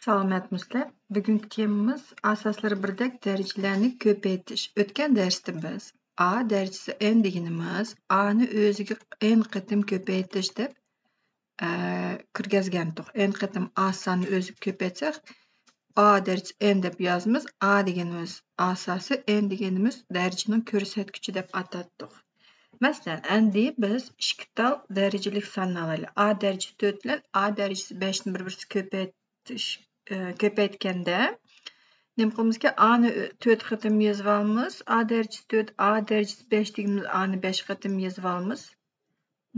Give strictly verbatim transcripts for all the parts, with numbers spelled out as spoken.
سالامەتمۇسىلەر؟ بۈگۈنكى تېمىمىز ئاساسلىرى بىردەك دەرىجىلەرنى كۆپەيتىش. ئۆتكەن دەرستە بىز ئا دەرىجىسى ئېن دېگىنىمىز ئانى ئۆزىگە ئېن قېتىم كۆپەيتىش دەپ، ئە، كىرگۈزگەنتۇق. ئېن قېتىم ئا ساننى ئۆزىگە كۆپەيتسەك، ئا دەرىجىسى ئېن دەپ يازىمىز. ئا دېگىنىمىز ئاساسى، ئېن دېگىنىمىز دەرىجىنىڭ كۆرسەتكۈچى دەپ ئاتاتتۇق. مەسىلەن، ئەمدى بىز ئىككى تال دەرىجىلىك ساننى ئالايلى. ئا دەرىجىسى تۆت بىلەن ئا دەرىجىسى بەشنى بىر-بىرسىگە كۆپەيتىش، ئە، كۆپەيتكەندە، نېمە قىلىمىزكى؟ ئانى تۆت قېتىم يېزىۋالىمىز. ئا دەرىجىسى تۆت، ئا دەرىجىسى بەش دېگىنىمىز ئانى بەش قېتىم يېزىۋالىمىز.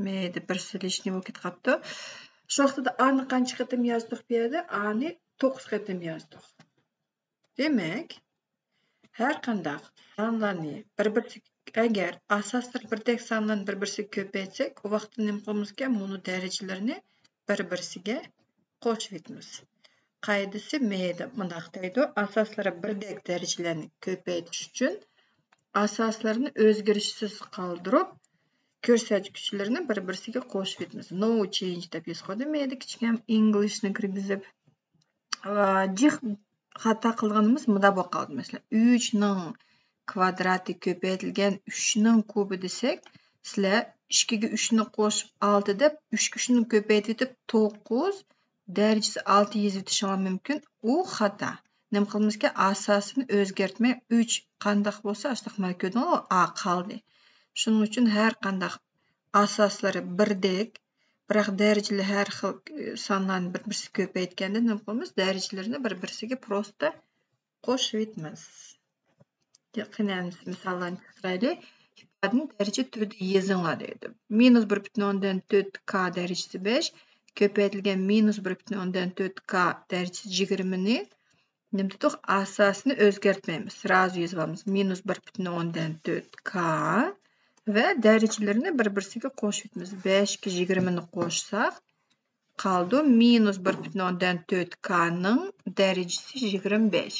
مەيدە بىر سېلىشنى بولۇپ كېتىپ قاپتۇ. شۇ ۋاقتىدا ئانى قانچە قېتىم يازدۇق بۇ يەردە؟ ئانى توققۇز قېتىم يازدۇق. دېمەك، ھەر قانداق سانلارنى بىر-بىرسى، ئەگەر ئاساسلىرى بىردەك سانلارنى بىر-بىرسىگە كۆپەيتسەك، ئۇ ۋاقىتتا نېمە قىلىمىزكەن؟ مۇنۇ دەرىجىلىرىنى بىر-بىرسىگە قوشۇۋېتىمىز. قائىدىسى مەيدە مۇنداق دەيدۇ، ئاساسلىرى بىردەك دەرىجىلەرنى كۆپەيتىش ئۈچۈن ئاساسلىرىنى ئۆزگىرىشسىز قالدۇرۇپ، كۆرسەتكۈچلىرىنى بىر-بىرسىگە قوشۇۋېتىمىز. No change دەپ يېزىپ قويدۇم. مەيدە كىچىككىنە ئىنگلىشنى كىرگۈزۈپ، ئا، جىق خاتا قىلغىنىمىز مۇنداق بولۇپ قالدى. مەسىلەن، ئۈچنىڭ كۋادراتى كۆپەيتىلگەن ئۈچنىڭ كۇبى دېسەك، سىلەر ئىككىگە ئۈچنى قوشۇپ ئالتە دەپ، ئۈچكە ئۈچنى كۆپەيتىۋېتىپ توققۇز، دەرىجىسى ئالتە يېزىۋېتىشىڭلار مۇمكىن. ئۇ خاتا. نېمە قىلىمىزكى؟ ئاساسىنى ئۆزگەرتمەي، ئۈچ قانداق بولسا، ئاشۇنداق مانا كۆردۈڭلارمۇ؟ ئا قالدى. شۇنىڭ ئۈچۈن ھەر قانداق ئاساسلىرى بىردەك، بىراق دەرىجىلىرى ھەر خىل، ئى، سانلارنى بىر-بىرسىگە كۆپەيتكەندە نېمە قىلىمىز؟ دەرىجىلىرىنى بىر-بىرسىگە پروستا قوشۇۋېتىمىز. يېقىن مىساللارنى كۆرسىتەيلى. ئىپادىنى دەرىجە تۈرىدە يېزىڭلار دەيدۇ. مىنۇس بىر پۈتۈن ئوندىن تۆت كا دەرىجىسى بەش، كۆپەيتىلگەن مىنۇس بىر پۈتۈن ئوندىن تۆت كا دەرىجىسى يىگىرمىنى نېمە دېدۇق؟ ئاساسىنى ئۆزگەرتمەيمىز. سرازۇ يېزىۋالىمىز. مىنۇس بىر پۈتۈن ئوندىن تۆت كا ۋە دەرىجىلىرىنى بىر-بىرسىگە قوشۇۋېتىمىز. بەشكە يىگىرمىنى قوشساق، قالىدۇ مىنۇس بىر پۈتۈن ئوندىن تۆت كانىڭ دەرىجىسى يىگىرمە بەش.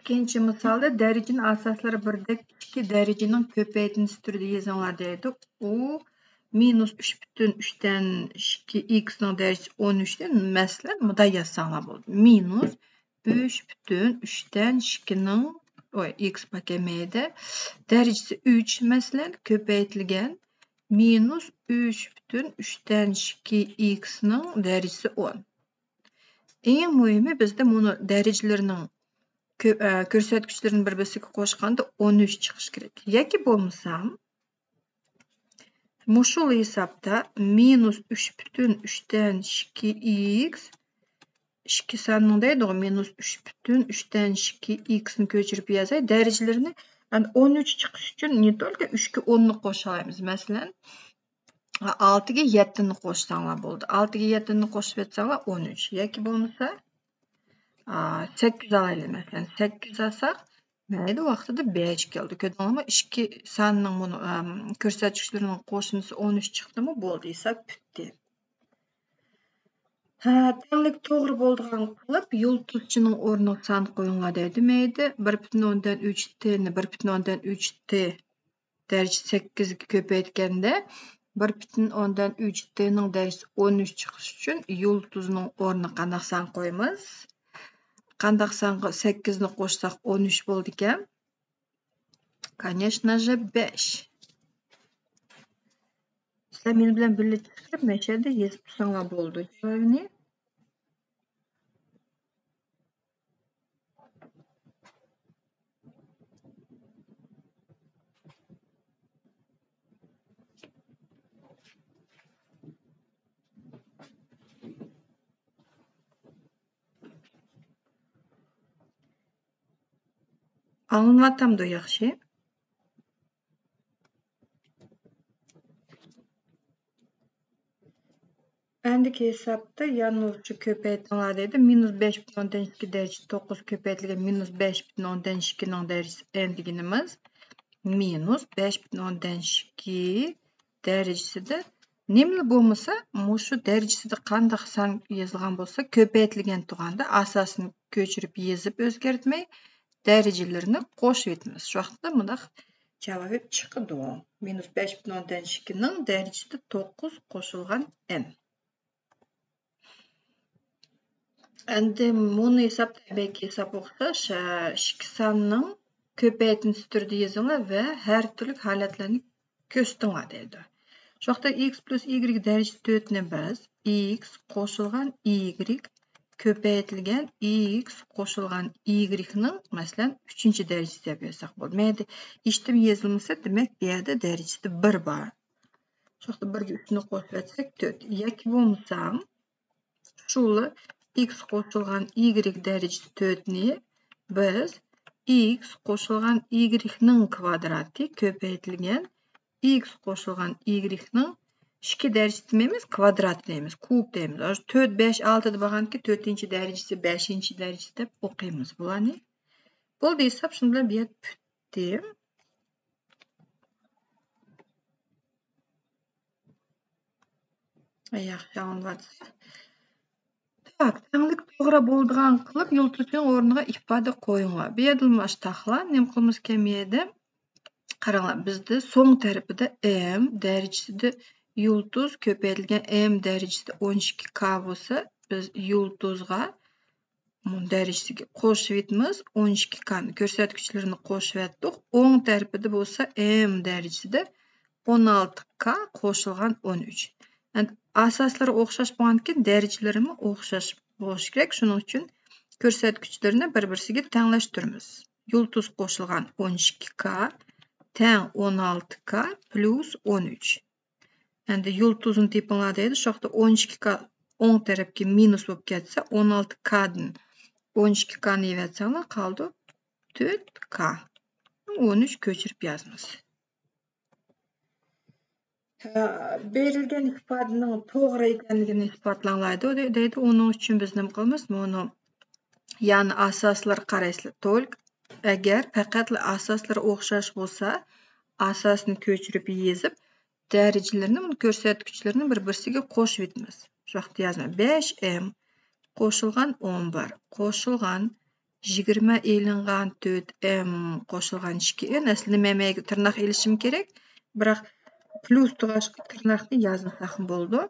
ئىككىنچى مىسالدا دەرىجىنى ئاساسلىرى بىردەك ئىككى دەرىجىنىڭ كۆپەيتىندىسى تۈرىدە يېزىڭلار دەيدۇ. ئۇ مىنۇس ئۈچ پۈتۈن ئۈچتىن ئىككى ئىكسنىڭ دەرىجىسى ئون ئۈچتىن، مەسىلەن، مۇنداق يازساڭلار بولىدۇ. مىنۇس ئۈچ پۈتۈن ئۈچتىن ئىككىنىڭ، ئوي، ئىكس پاكەمەيدە دەرىجىسى ئۈچ، مەسىلەن، كۆپەيتىلگەن مىنۇس ئۈچ پۈتۈن ئۈچتىن ئىككى ئىكسنىڭ دەرىجىسى ئون. ئەڭ مۇھىمى بىزدە مۇنۇ دەرىجىلىرىنىڭ كۆ-، ئە، كۆرسەتكۈچلىرىنى بىر-بىرسىگە قوشقاندا ئون ئۈچ چىقىشى كېرەك. ياكى بولمىسا مۇشۇ ھېسابتا مىنۇس ئۈچ پۈتۈن ئۈچتىن ئىككى ئىكس، ئىككى ساننىڭ دەيدىغۇ، مىنۇس ئۈچ پۈتۈن ئۈچتىن ئىككى ئىكسنى كۆچۈرۈپ يازاي. دەرىجىلىرىنى، يەنى ئون ئۈچ چىقىش ئۈچۈن не только ئۈچكە ئوننى قوشالايمىز. مەسىلەن، ئالتىگە يەتتىنى قوشساڭلار بولدى. ئالتىگە يەتتىنى قوشۇپ ئۆتسەڭلار ئون ئۈچ. ياكى بولمىسا، ئا، سەككىز ئالايلى، مەسىلەن. سەككىز ئالساق، مەيدە ۋاقتىدا بەش كەلدى. كۆردۈڭلارمۇ؟ ئىككى ساننىڭ بۇنى، ئەم، كۆرسەتكۈچلىرىنىڭ قوشۇندىسى ئون ئۈچ چىقتىمۇ، بولدى، ھېساب پۈتتى. ھە، تەڭلىك توغرا بولىدىغان قىلىپ يۇلتۇزچىنىڭ ئورنىغا سان قويۇڭلار دەيدۇ. مەيدە بىر پۈتۈن ئوندىن ئۈچ تېنى بىر پۈتۈن ئوندىن ئۈچ تې دەرىجىسى سەككىزگە كۆپەيتكەندە، بىر پۈتۈن ئوندىن ئۈچ تېنىڭ دەرىجىسى ئون ئۈچ چىقىش ئۈچۈن يۇلتۇزنىڭ ئورنىغا قانداق سان قويىمىز؟ قانداق سانغا سەككىزنى قوشساق ئون ئۈچ بولىدىكەن؟ Конечно же، بەش. سىلەر مېنى بىلەن بىللە چىقىرىپ، مەشەدە يېزىپ تۇرساڭلار بولىدۇ جاۋابىنى. ئاڭلىنىۋاتامدۇ ياخشى؟ ئەندىكى ھېسابتا يەنە مۇشۇ كۆپەيتىڭلار دەيدۇ. مىنۇس بەش پۈتۈن ئوندىن ئىككى دەرىجىسى توققۇز كۆپەيتىلگەن مىنۇس بەش پۈتۈن ئوندىن ئىككىنىڭ دەرىجىسى ئېن دېگىنىمىز مىنۇس بەش پۈتۈن ئوندىن ئىككى دەرىجىسىدە نېمىلا بولمىسا، مۇشۇ دەرىجىسىدە قانداق سان يېزىلغان بولسا، كۆپەيتىلگەن تۇغاندا ئاساسىنى كۆچۈرۈپ يېزىپ ئۆزگەرتمەي، دەرىجىلىرىنى قوشۇۋېتىمىز. شۇ ۋاقىتتا مۇنداق جاۋابى چىقىدۇ. مىنۇس بەش پۈتۈن ئوندىن ئىككىنىڭ دەرىجىسىدە توققۇز قوشۇلغان ئېن. ئەمدى مۇنى ھېساب، تەبىئىي ھېساب ئوخشاش، ئىككى ساننىڭ كۆپەيتىندىسى تۈرىدە يېزىڭلار ۋە ھەر تۈرلۈك ھالەتلەرنى كۆرسىتىڭلار دەيدۇ. شۇ ۋاقىتتا ئىكس پلۇس ئىگرېك دەرىجىسى تۆتنى بىز ئىكس قوشۇلغان ئىگرېك كۆپەيتىلگەن ئىكس قوشۇلغان ئىگرېكنىڭ، مەسىلەن، ئۈچىنچى دەرىجىسى دەپ يازساق بولىدۇ. مەيلى، ھېچنېمە يېزىلمىسا، دېمەك، بۇ يەردە دەرىجىسى بىر بار. شۇ ۋاقىتتا بىرگە ئۈچنى قوشۇۋەتسەك، تۆت. ياكى بولمىسا، شۇلا ئىكس قوشۇلغان ئىگرېك دەرىجىسى تۆتنى بىز ئىكس قوشۇلغان ئىگرېكنىڭ كۋادراتى كۆپەيتىلگەن ئىكس قوشۇلغان ئىگرېكنىڭ ئىككى دەرىجىسى دېمەيمىز، كۋادراتى دەيمىز، كۇب دەيمىز. ئاشۇ تۆت، بەش، ئالتىدا بارغاندىكىن تۆتىنچى دەرىجىسى، بەشىنچى دەرىجىسى دەپ ئوقۇيمىز بۇلارنى. بولدى، ھېساب شۇنىڭ بىلەن بۇ يەر پۈتتى. ياخشى، ئاڭلىۋاتىسىز. تاك، تەڭلىك توغرا بولىدىغان قىلىپ يۇلتۇزنىڭ ئورنىغا ئىپادە قويۇڭلار. بۇ يەردىمۇ ئاشۇ تاقلا، نېمە قىلىمىز ئىكەن بۇ يەردە؟ قاراڭلار، بىزدە سوڭ تەرىپىدە ئېم دەرىجىسىدە يۇلتۇز كۆپەيتىلگەن ئېم دەرىجىسىدە ئون ئىككى كا بولسا، بىز يۇلتۇزغا مۇ دەرىجىسىگە قوشۇۋېتىمىز، ئون ئىككى كانى كۆرسەتكۈچلىرىنى قوشۇۋەتتۇق. ئوڭ تەرىپىدە بولسا ئېم دەرىجىسىدە ئون ئالتە كا قوشۇلغان ئون ئۈچ. ئەمدى ئاساسلىرى ئوخشاش بولغاندىكىن دەرىجىلىرىمۇ ئوخشاش بولۇشى كېرەك. شۇنىڭ ئۈچۈن كۆرسەتكۈچلىرىنى بىر-بىرسىگە تەڭلەشتۈرىمىز. يۇلتۇز قوشۇلغان ئون ئىككى كا تەڭ ئون ئالتە كا پلۇس ئون ئۈچ. ئەمدى يۇلتۇزنى تېپىڭلار دەيدۇ. شۇ ۋاقىتتا ئون ئىككى كا ئوڭ تەرەپكە مىنۇس بولۇپ كەتسە، ئون ئالتە كادىن ئون ئىككى كانى يېۋەتسەڭلار، قالىدۇ تۆت كا. ئون ئۈچ كۆچۈرۈپ يازىمىز. ھە، بېرىلگەن ئىپادىنىڭ توغرا ئىكەنلىكىنى ئىسپاتلاڭلار دەيدۇ. ئۇنىڭ ئۈچۈن بىز نېمە قىلىمىز؟ مۇنۇ يەنى ئاساسلىرى قارايسىلەر. تولك، ئەگەر پەقەتلا ئاساسلىرى ئوخشاش بولسا، ئاساسنى كۆچۈرۈپ يېزىپ، دەرىجىلىرىنى، ئۇنى كۆرسەتكۈچلىرىنى بىر-بىرسىگە قوشۇۋېتىمىز. شۇ ۋاقىتتا يازىمەن. بەش ئېم قوشۇلغان ئون بىر قوشۇلغان يىگىرمە ئېلىنغان تۆت ئېم قوشۇلغان ئىككى ئېن. ئەسلىدە مەن مەيگە تىرناق ئېلىشىم كېرەك. بىراق پلۇس تۇرغاچقا تىرناقنى يازمىساقمۇ بولىدۇ.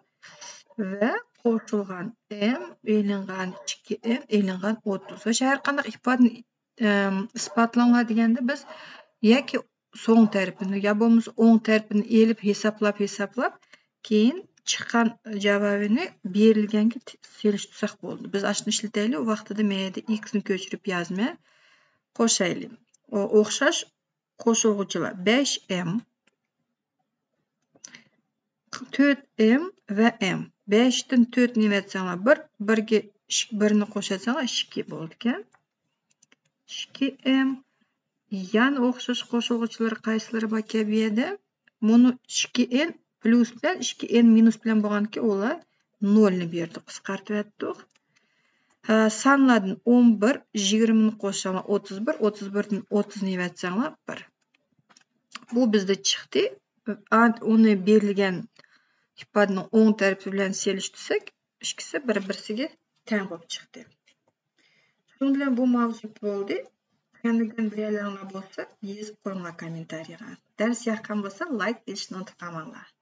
ۋە قوشۇلغان ئېم ئېلىنغان ئىككى ئېم ئېلىنغان ئوتتۇز. ۋە ھەر قانداق ئىپادىنى، ئەم، ئىسپاتلاڭلار دېگەندە بىز ياكى سوڭ تەرىپىنى يا بولمىسا ئوڭ تەرىپىنى ئېلىپ ھېسابلاپ، ھېسابلاپ، كېيىن چىققان جاۋابىنى بېرىلگەنگە ت-، سېلىشتۇرساق بولىدۇ. بىز ئاشۇنى ئىشلىتەيلى، ۋاقتىدا مەيدە ئىكسنى كۆچۈرۈپ يازمە قوشايلى. ئو-، ئوخشاش قوشۇلغۇچىلار بەش ئېم، تۆت ئېم ۋە ئېم. بەشتىن تۆتنى يېۋەتسەڭلار بىر، بىرگە ئىك-، بىرنى قوشۇۋەتسەڭلار ئىككى بولىدىكەن. ئىككى ئېم. يەنە ئوخشاش قوشۇلغۇچىلىرى قايسىلىرى باركەن بۇ يەردە؟ مۇنۇ ئىككى ئېن پلۇس بىلەن ئىككى ئېن مىنۇس بىلەن بولغاندىكىن ئۇلار نولنى بۇ يەردە قىسقارتىۋەتتۇق. ھە، سانلاردىن ئون بىر، يىگىرمىنى قوشساڭلار ئوتتۇز بىر، ئوتتۇز بىردىن ئوتتۇزنى يېۋەتسەڭلار بىر. بۇ بىزدە چىقتى. ئا-، ئۇنى بېرىلگەن ئىپادىنىڭ ئوڭ تەرىپى بىلەن سېلىشتۇرساق، ئىككىسى بىر-بىرسىگە تەڭ بولۇپ چىقتى. شۇنىڭ بىلەن بۇ ماۋزۇ بولدى. چۈشەنمىگەن بىر يەرلىرىڭلار بولسا، يېزىپ قويۇڭلار كوممېنتارىيغا. دەرس ياققان بولسا، لايك بېسىشنى ئۇنتۇپ قالماڭلار.